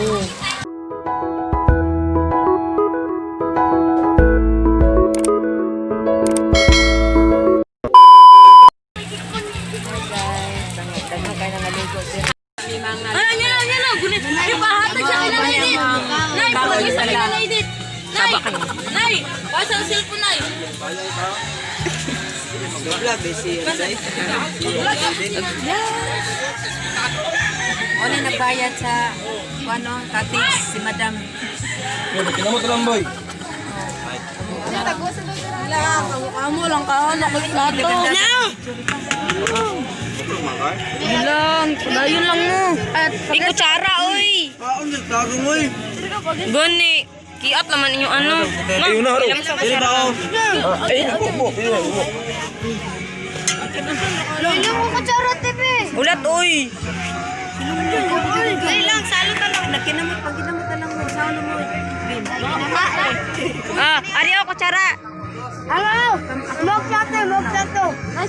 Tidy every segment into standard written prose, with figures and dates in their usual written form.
Oo. Ay, yan lang, yan lang. Gunit. Ay, pahatag siya kay Nanay Dit. Nay, pahatag sa kay Nanay Dit. Nay, Nay, pasa ang cellphone, Nay. Una nagbayad sa ano, cottage si Madam. Kinamot lang, boy. Amo lang ka, nakulit na. Bilang, padayon lang mo. At Ikutsara, oy! Gani, kiat naman inyong ano. Ma, Ayun na, haro. ilam sa Dili ba ako? Ay, upo. Dili, upo. Ilong ko kutsara, TV. Ulat, oy! Ay lang, salo ka lang. Nagkinamot, pagkinamot na lang mo. Sa ulo mo. Ah, ari ako, kutsara. Hello! Mok sato, mok sato.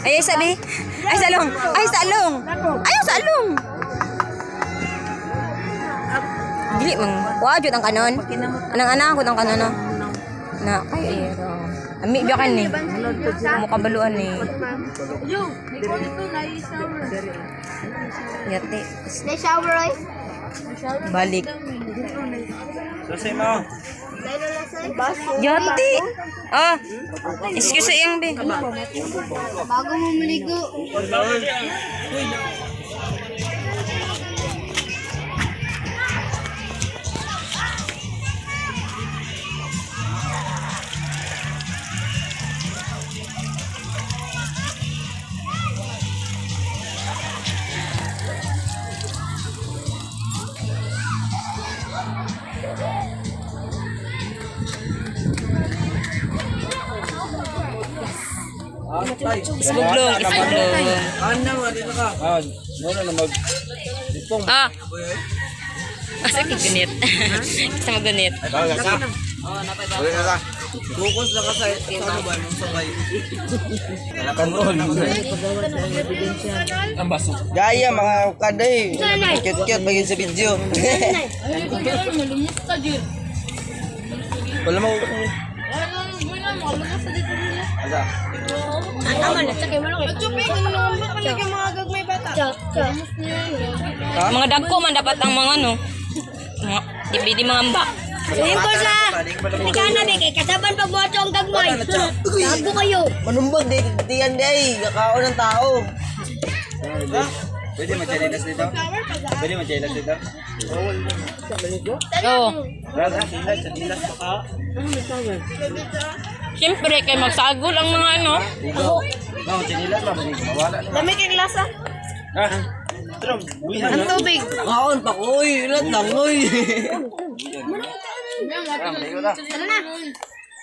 Ay, sabi. Ay, salong. Ay, salong. Ay, salong. Dili mang wa jud ang kanon. Anang anak ko ang kanon no. Na kay ero. Ami biya kan ni. Mo kabaluan ni. Yo, may call ito, nay shower. Yate. Na shower ay. Balik. Sasay mo. Yate. Ah. Excuse sa iyang be. Bago mo maligo. Isbuglong, isbuglong. Ah, wala na mag... Itong. Ah. Asa kay gunit? Sa magunit. Wala ka. Wala ka. Focus lang ka sa ano ba, nung sabay. Kanron. Ang baso. Gaya, mga kaday. Cute-cute, bagay sa video. Malumos ka, Jir. Wala mo. Ay, wala, malumos ka dito. Asa? Mga dagko man dapat ang mga ano. Mga di di mga ambak. Sabihin ko sa Ikaw na, kay kasaban pag buhat ang gagmay. Gago kayo. Manumbag, di, di yan day. Kakaon ng tao. Pwede mag-chalinas dito? Pwede mag-chalinas dito? Oo. Chalinas pa ka. Siyempre kay magsagol ang mga ano. No, chalinas ba? Mawala na. Dami kay lasa. Ha? Tara, buwihan na. Tubig. Kaon pa ko, uy. Ilat lang, uy. Tara na.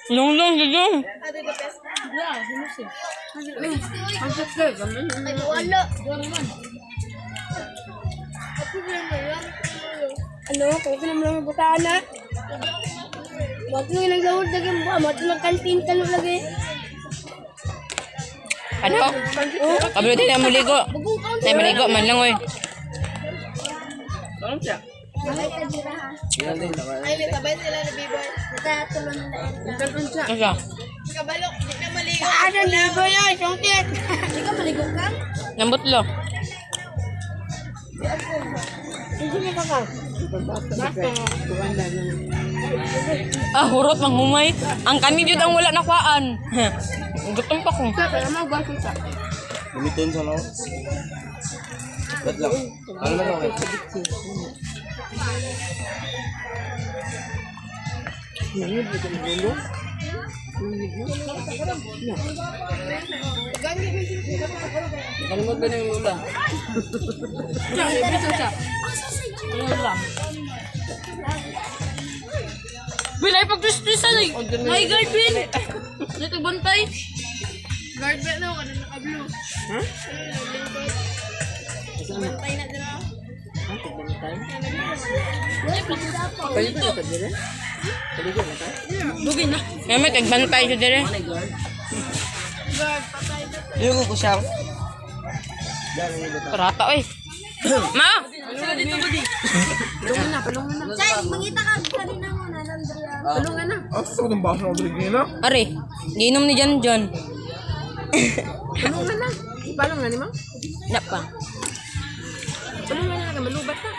Lunglong dudong. Ay, wala. Ano, kung sino mo lang butaan na. Wag nang naglawod lagi mo, wag nang kantin talo lagi. Ano? Kabalo din ang muligo. Ay maligo man lang oy. Asa? Ano ligo yan, sungkit. Hindi ka maligo ka? Nambutlo. Hindi ka ka. Ah, hurot manghumay. Ang kani jud ang wala nakuhaan. Gutom pa ko. Gamitin sa no? Ba't lang? Ano na lang eh? Kalimot ba na yung lula? Bin, ay pagtwist-twistan eh. May guard, Bin. Dito, bantay. Guard ba no? Ano naka-blue? Ha? Bantay na din ako. Dugi na. May may kagbantay jud dire. Ligo ko siya. Parata oy. Ma. Chay, mangita ka kanina mo na Andrea. Ah, sa akong baso ng drink nila. Are, giinom ni John John. Palungan na. Ipalong na ni mo. Na pa. Palungan na ka malubat ka.